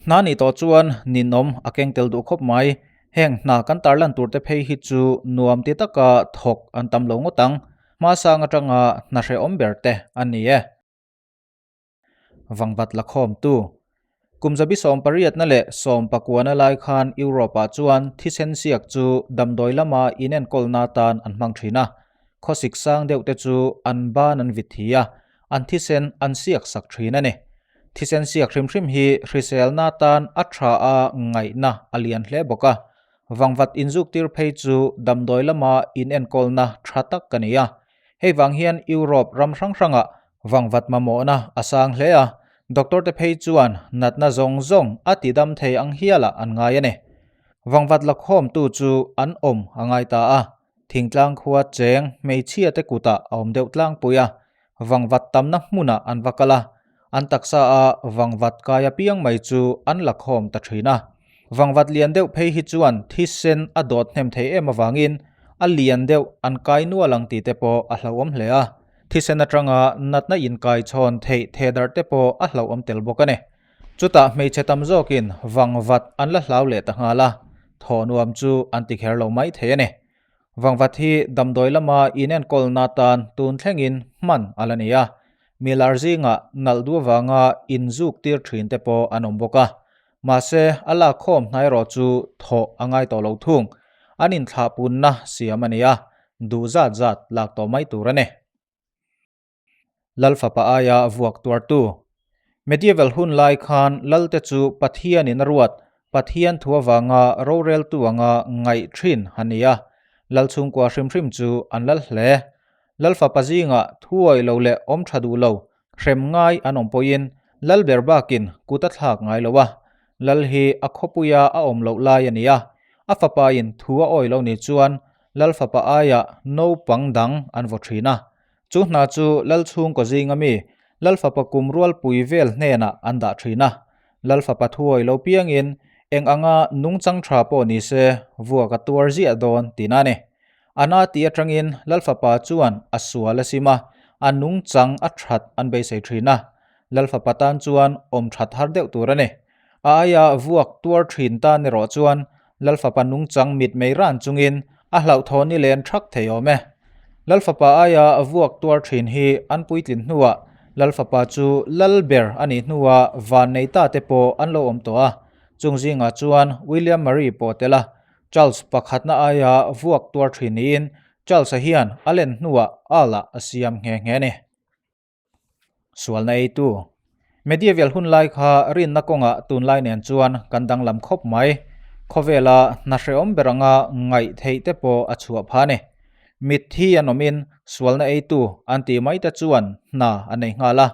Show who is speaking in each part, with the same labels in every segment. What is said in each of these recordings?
Speaker 1: Hna nih tawh chuan ninawm a keng tel duh khawp mai. Heng hna kan tarlan tur te phei hi chu nuam ti taka thawk an tam lo ngawt ang. Hmasang atanga hna hrehawm ber te a ni e. Vangvat la khawmtu. Kum zabi sawmpariatna leh sawmpakuana lai khan Europe-ah chuan thisen siak chu damdawi lama inenkawlna atan an hmang thin a. Khawsik sang deuh te chu an ban an vit thi a, an thisen an siak sak thin a ni. Thisen siak hrim hrim hi hriselna atan a tha a ngaihna a lian hle bawk a. Vangvat inzuktir phei chu damdawi lama inenkawlna tha tak a ni a. Hei vang hian Europe ram hrang hrangah vangvat mamawhna a sang hle a, doctor te phei chuan natna zawng zawng a tidam thei ang hialah an ngai a ni. Vangvat lakhawmtu chu an awm a ngai ta a, thingtlang khua cheng hmeichhia te kutah a awm deuh tlangpui a, vangvat tamna hmunah an va kal a, an taksa a vangvat kai apiang mai chu an lakhawm ta thin a. Vangvat lian deuh phei hi chuan thisen a dawt hnem thei em avangin a lian deuh an kai nual ang tih te pawh a hlauhawm hle a, thisen atanga natna inkaichhawn theih thehdarh te pawh a hlauhawm tel bawk a ni. Chutah hmeichhe tam zawkin vangvat an la hlau leh ta nghal a, thawh nuam chu an ti kher lo mai thei a ni. Vangvat hi damdawi lama inenkawlna atan tun thlengin hman a la ni a, milar zingah nalh duh avanga inzuk tir thin te pawh an awm bawk a. Mahse, a lakkhawm hna erawh chu thawh a ngai tawh lo thung. An inthlahpunna siam a ni a, duh zat zat lak tawh mai tur a ni. Lal fapa aia vuak tuartu. Medieval hun lai khan Lalte chu Pathianin a ruat, Pathian thu avanga roreltu anga ngaih thin a ni a. Lal chhungkua hrim hrim chu an lal hle. Lal fapa zingah thuawih lo leh awm tha duh lo, hrem ngai an awm pawhin Lal ber bakin kut a thlak ngai lo a. Lal hi a khawpuia a awm loh lai a ni a. A fapain thu a awih lo ni chuan Lal fapa aiah naupang dang an vaw thin a. Chu hna chu Lal chhungkaw zinga mi, Lal fapa kum rualpui vel hnenah an dah thin a. Lal fapa thuawi lo piangin eng anga nungchang tha pawh ni se vuak a tuar ziah dawn tihna a ni. A na tih atangin Lal fapa chuan a sual a sim a, a nungchang a that an beisei thin a. Lal fapa tan chuan awm that har deuh tur a ni. A aia vuak tuar thin tan erawh chuan Lalfapa nungchang mitmei ran chungin a hlauhthawn i len thak thei awm e. Lalfapa aia vuak tuar thin hi an puitlin hnuah Lalfapa chu lal ber a nih hnuah van nei ta te pawh an lo awm tawh a, chung zingah chuan William Murray pawh tel a, Charles pakhatna aia vuak tuar thin niin Charles-a hian a len hnuah Earl-ah a siam nghe nghe a ni. Sualna eitu. Medieval hun lai kha rinna kawngah tunlai nen chuan kan danglam khawp mai. Khawvela hna hrehawm ber anga ngaih theih te pawh a chhuah phah a ni. Mitthi an awmin sualna eitu an tih mai te chuan hna a nei nghal a.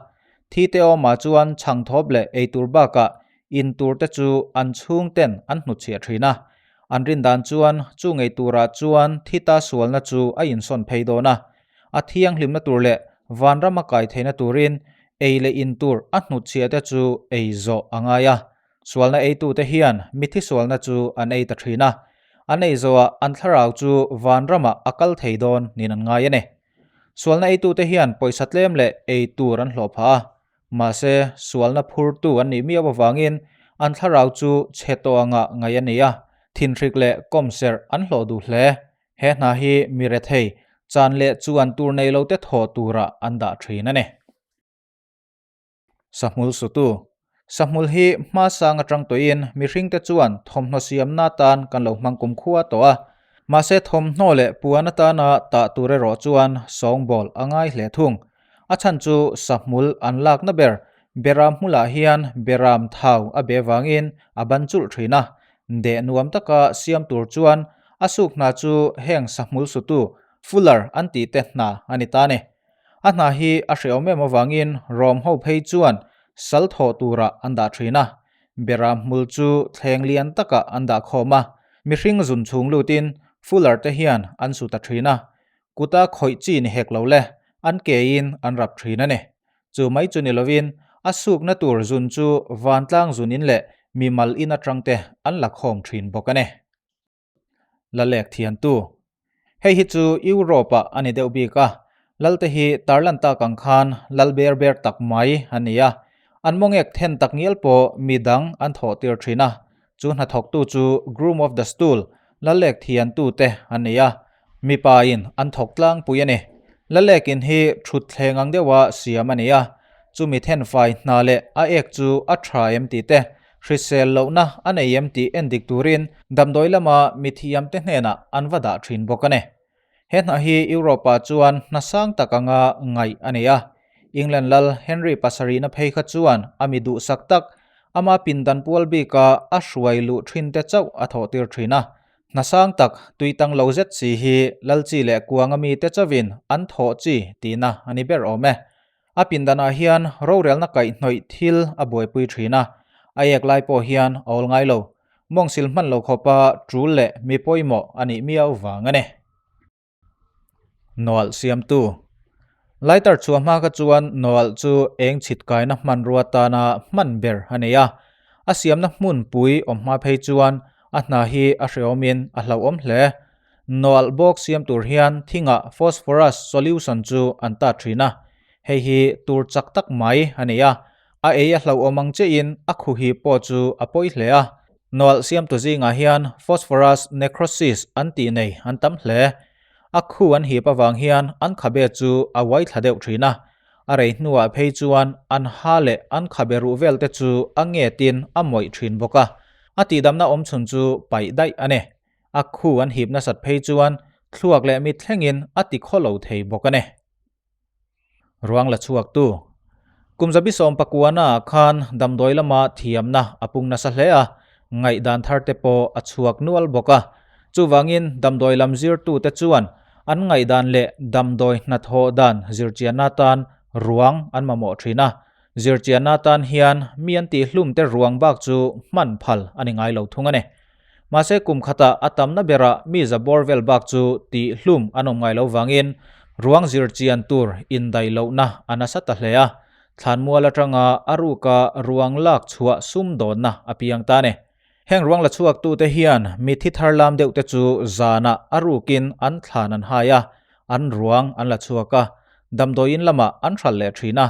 Speaker 1: Thi te awmah chuan chhangthawp leh eitur bakah in tur te chu an chhungten an hnutchhiah thin a. An rin dan chuan chu ngei turah chuan thi ta sualna chu a insawn phei dawn a. A thianghlimna tur leh vanram a kai theihna turin ei leh in tur a hnutchhiah te chu ei zawh a ngai a. Sualna eitute hian mithi sualna chu an ei ta thin a. An ei zawhah an thlarau chu vanramah a kal thei dawn niin an ngai a ni. Sualna eitute hian pawisa tlem leh ei tur an hlawh phah a. Mahse, sualna phurtu an nih miau avangin an thlarau chu chhe tawh anga ngaih a ni a, thinhrik leh kawmserh an hlawh duh hle. He hna hi mi rethei, chan leh chuan tur nei lote thawh turah an dah thin a ni. Sahmul sutu. Sahmul hi hma sang atang tawhin mihringte chuan thawmhnaw siamna atan kan lo hmang kumkhua tawh a. Mahse thawmhnaw leh puan atana tah tur erawh chuan sawngbawl a ngai hle thung. A chhan chu sahmul an lakna ber beram hmulah hian beram thau a be vangin a ban chulh thin a. Deh nuam taka siam tur chuan a suk hna chu heng sahmul sutu Fuller an tih te hna a ni ta ni. A hna hi a hrehawm em avangin Rom ho phei chuan sal thawh turah an dah thin a. Beram hmul chu thleng lian takah an dah khawm a, mihring zun chhung lutin Fuller te hian an su ta thin a. Kuta khawih chi ni hek lo le, an kein an rap thin a ni. Chu mai chu ni lovin a sukna tur zun chu vantlang zun in leh mimal in atang te an la khawm thin bawk a ni. La lek thiantu. Hei hi chu Europe-ah a ni deuh bik a, Lalte hi tarlan tak ang khan lal ber ber tak mai a ni a. An mawngek then tak ngial pawh mi dang an thawh tir thin a, chu hnathawktu chu Groom of the Stool, Lalek thiantu te an ni a, mipa in an thawk tlangpui a ni. Lalek in hi thutthleng ang deuha siam a ni a, chumi thenfai hna leh a ek chu a tha em tih te, hrisel lohna a nei em tih endik turin damdawi lama mithiam te hnenah an va dah thin bawk a ni. He hna hi Europe-ah chuan hna sang tak anga ngaih a ni a. England lal Henry pasarihna phei kha chuan a mi duhsak tak, ama pindan pual bika a hruai luh thin te chauh a thawh tir thin a. Hna sang tak, tui tang lo zet si hi lal chi leh kuanga mite chauhin an thawh chi tihna a ni ber awm e. A pindanah hian rorelna kaihhnawih thil a buaipui thin a, a ek lai pawh hian a awl ngai lo. Mawngsil hman lo khawpa tul leh mi pawimawh a nih miau vang a ni. Nawalh siamtu. Lighter chhuah hma kha chuan nawalh chu eng chhit kaina hmanrua tana hman ber a nei a. A siamna hmunpui awm hma phei chuan a hna hi a hrehawmin a hlauhawm hle. Nawalh bawk siam tur hian thingah phosphorus solution chu an tat thin a, hei hi tur chak tak mai a ni a, a ei a hlauhawm ang chiahin a khuhi pawh chu a pawi hle a. Nawalh siamtu zingah hian phosphorus necrosis an tih nei an tam hle. A khu an hip avang hian an khabe chu a uai thla deuh thin a, a rei hnuah phei chuan an ha leh an khabe ruh vel te chu a ngetin a mawih thin bawk a, a tihdamna awmchhun chu paih daih a ni. A khu an hip nasat phei chuan thluak leh mit thlengin a ti khaw lo thei bawk a ni. Ruang la chhuaktu. Kum zabi sawm pakuana ah khan damdawi lama thiamna a pung nasa hle a, ngaihdan thar te pawh a chhuak nual bawk a. Chuvangin damdawi lam zirtute chuan an ngaihdan leh damdawi hnathawh dan zirchianna atan ruang an mamawh thin a. Zirchianna atan hian mi an tihhlum te ruang bak chu hman phal a ni ngai lo thung a ni. Mahse kum khatah a tamna berah mi za bawr vel bak chu tih hlum an awm ngai lo vangin ruang zir chian tur indaih lohna a nasa ta hle a, thlanmual atanga a ruka ruang lak chhuah sumdawnna a piang ta a ni. Heng ruang la chhuaktute hian mithi thar lam deuhte chu zanah a rukin an thlan an hai a, an ruang an la chhuak a, damdawiin lamah an hralh leh thin a,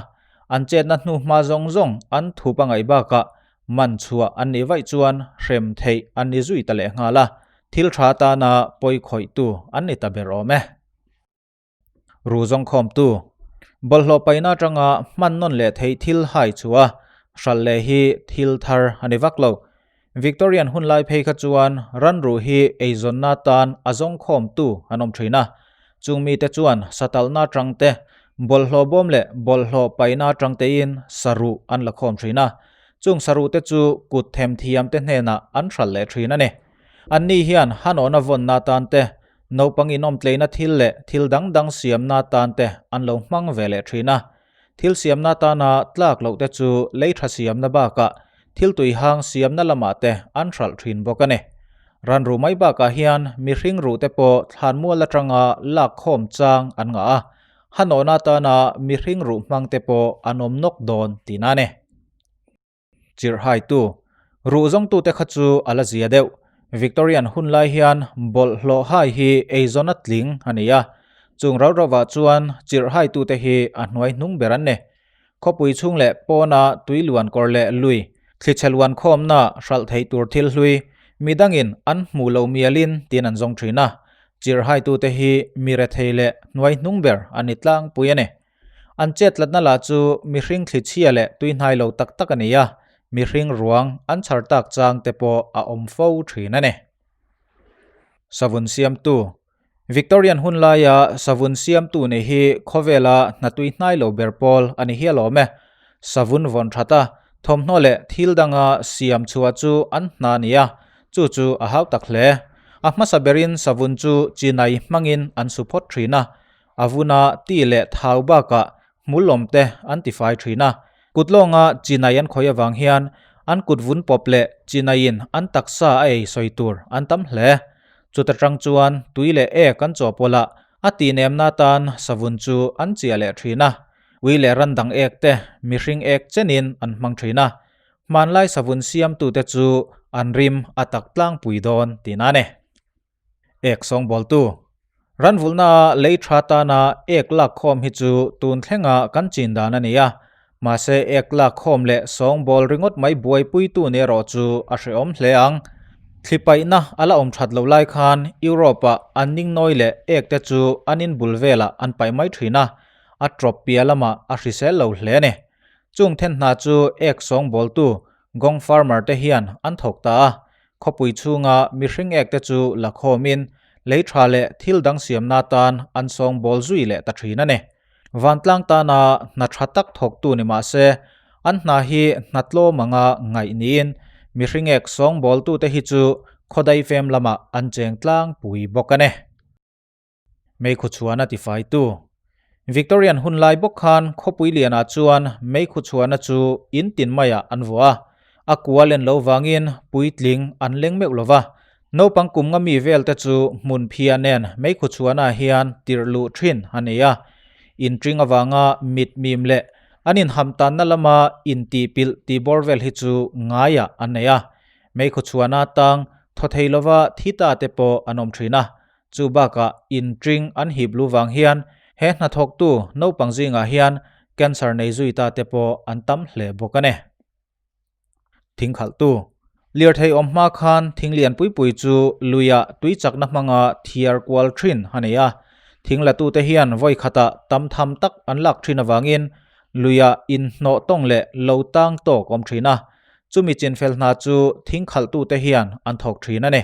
Speaker 1: an chetna hnuhma zawng zawng an thup a ngaih bakah Man chhuah an nih vaih chuan hrem theih an ni zui ta leh nghal a, thil tha tana pawi khawihtu an ni ta ber awm e. Ru zawngkhawmtu, Bawlhhlawh paihna atanga hman nawn leh theih thil hai chhuah a, hralh leh hi thil thar a ni vak lo. Victorian hun lai phei kha chuan ranruh hi eizawnna tan a zawngkhawmtu an awm thin a, chung mite chuan satalhna atang te, bawlhhlawh bawm leh bawlhhlawh paihna atang tein saruh an la khawm thin a, Chung saruhte chu kut themthiamte hnenah an hralh leh thin a ni. Anni hian hanawhna vawnna atan te, naupang inawmtleina thil leh thil dang dang siamna atan te an lo hmang ve leh thin a. Thil siamna atana tlak lohte chu lei tha siamna bakah thil tui hang siamna lamah te an hralh thin bawk a ni. Ran ruh mai bakah hian mihring ruhte pawh thlanmual atanga lak khawm chang an ngah a, hanawhna atana mihring ruh hmangte pawh an awm nawk dawn tihna a ni. Chirhhaitu, ruh zawngtute kha chu a la zia deuh. Victorian hun lai hian bawlhhlawh hai hi eizawn a tling a ni a, chung rau rauhah chuan chirhhaitute hi a hnuai hnung ber an ni. Khawpui chhung leh pawna tui luan kawr leh lui, thlichhe luan khawmna hralh theih tur thil hlui, midangin an hmuh loh mialin tin an zawng thin a. Chirhhaitute hi mi rethei leh hnuai hnung ber an ni tlangpui a ni. An chet tlatna lah chu mihring thlichhia leh tuihnai lo tak tak a ni a, mihring ruang an chhar tak chang te pawh a awm fo thin a ni. Savun siamtu Victorian hun laia savun siamtu nih hi khawvela hna tuihnai lo ber pawl a ni hial awm e. Savun vawn that a, thawmhnaw leh thil danga siam chhuah chu an hna a ni a, chu chu a hau tak hle. A hmasa berin savun chu chinai hmangin an su phawt thin a, A vuna ti leh thau bakah hmul awm te an tifai thin a. Kut lawnga chinai an khawih avang hian an kut vun pawp leh chinaiin an taksa a ei sawi tur an tam hle. Chuta tang chuan tui leh ek an chawhpawlh a, a tihnemna atan savun chu an chiah leh thin a. Ui leh ran dang ek te mihring ek chenin an hmang thin a. Hmanlai savun siamtute chu an rim a tak tlangpui dawn tihna a ni. Ek sawngbawltu. Ranvulhna lei tha tana ek lak khawm hi chu tun thlenga kan chin dan a ni a. Mahse ek lak khawm leh sawngbawl ringawt mai buaipuitu ni erawh chu a hrehawm hle ang. Thli paihna a la awm that lo lai khan Europe-ah an ningnawi leh ek te chu an inbul velah an paih mai thin a, a tawp piah lamah a hrisel lo hle a ni. Chung then hna chu ek sawngbawltu Gong farmer te hian an thawk ta a, khawpui chhunga mihring ek te chu la khawmin lei tha leh thil dang siamna tan an sawngbawl zui leh ta thin a ni. Vantlang tana hna tha tak thawktu ni mah se, an hna hi hna tlawm anga ngaih niin mihring ek sawngbawltute hi chu khawdai fem lamah an cheng tlangpui bawk a ni. Meikhu chhuana tifaitu. Victorian hun lai bawk khan khawpui lianah chuan meikhu chhuana chu in tin maiah an vuah a, a kua len lo vangin puitling an leng meuh lo va. Naupang kum nga mi vel te chu hmun phia nen meikhu chhuana hian tirh luh thin a nei a. Inṭing avanga mit mim leh an inhamtanna lama intihpilh tih bawr vel hi chu ngaiah an nei a. Meikhu chhuana tang thaw thei lova thi ta te pawh an awm thin a. Chu bakah inṭing an hip lu vang hian he hnathawktu naupang zingah hian cancer nei zui ta te pawh an tam hle bawk a ni. Thingkhalhtu Lirthei awm hma khan thing lian pui pui chu luiah tui chakna hmanga thiar kual thin a nei a. Thing latute hian vawi khatah tam tham tak an lak thin avangin luiah inhnawh tawng leh lo tang tawk awm thin a. Chumi chinfel hna chu thingkhalhtute hian an thawk thin a ni.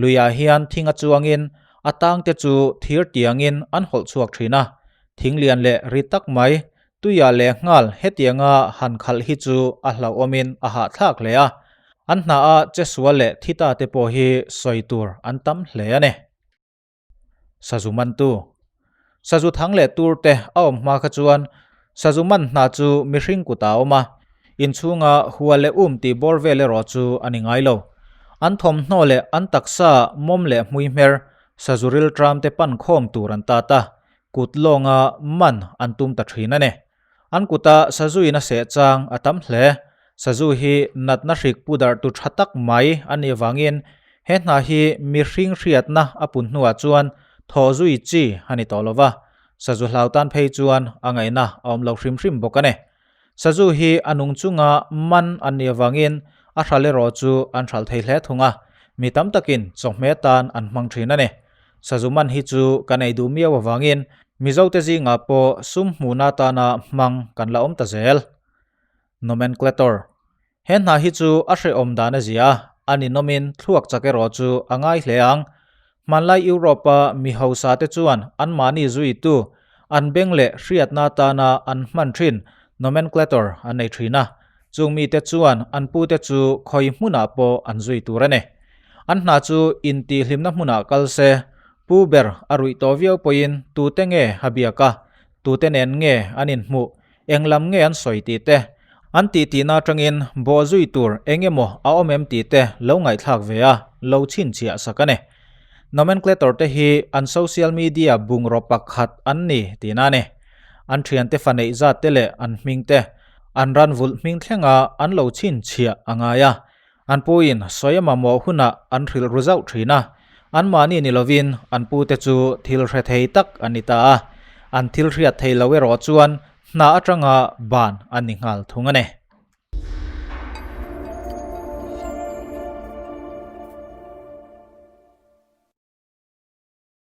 Speaker 1: Luiah hian thing a chuangin a tangte chu thir tiangin an hawlh chhuak thin a, thing lian leh ri tak mai, tuiah leh nghal hetianga han khalh hi chu a hlauhawmin a hahthlak hle a, an hnaah chesual leh thi ta te pawh hi sawi tur an tam hle a ni. Sazu mantu. Sazu thang leh tur te a awm hma kha chuan sazu man hna chu mihring kutah a awm a, inchhunga hua leh um tih bawr vel erawh chu a ni ngai lo. An thawmhnaw leh an taksa mawm leh hmui hmer sazu rilṭam te pan khawm tur an tat a, kut lawnga man an tum ta ṭhin a ni. An kuta sazuin a seh chang a tam hle. Sazu hi natna hrik pu darh tu tha tak mai a nih avangin he hna hi mihring hriatna a pun hnuah chuan thaw zui chi a ni tawh lo va, sazu hlau tan phei chuan a ngaihna a awm lo hrim hrim bawk a ni. Sazu hi a nung chunga man an nih avangin a hral erawh chu an hral thei hle thung a, mi tam takin chawhmeh tan an hmang thin a ni. Sazu man hi chu kan ei duh miau avangin Mizote zingah pawh sum hmuhna atana hmang kan la awm ta zel. Nomenclator. He hna hi chu a hrehawm dan a zia a, a ninawmin thluak chak erawh chu a ngai hle ang. Hmanlai Europe-a mi hausa te chuan anmahni zuitu, an beng leh hriatna atana an hman thin nomenclator an nei thin a. Chung mite chuan an pute chu khawi hmunah pawh an zui tur a ni. An hna chu intihhlimna hmunah kal se, Pu ber a ruih tawh viau pawhin tute nge a biak a, tute nen nge an inhmuh, eng lam nge an sawi tih te, an tihtihna atangin bawh zui tur eng emaw a awm em tih te lo ngaihthlak ve a, lo chhinchhiah sak a ni. Nomenclator te hi an social media bungraw pakhat an ni tihna a ni. An thiante fa neih zat te leh an hming te, an ran vulh hming thlenga an lo chhinchhiah a ngai a, An puin sawi a mamawh hunah an hrilh ru zauh thin a, anmahni ni lovin an pute chu thil hre thei tak an ni ta a, an thil hriat thei lo erawh chuan hna atanga ban an ni nghal thung a ni.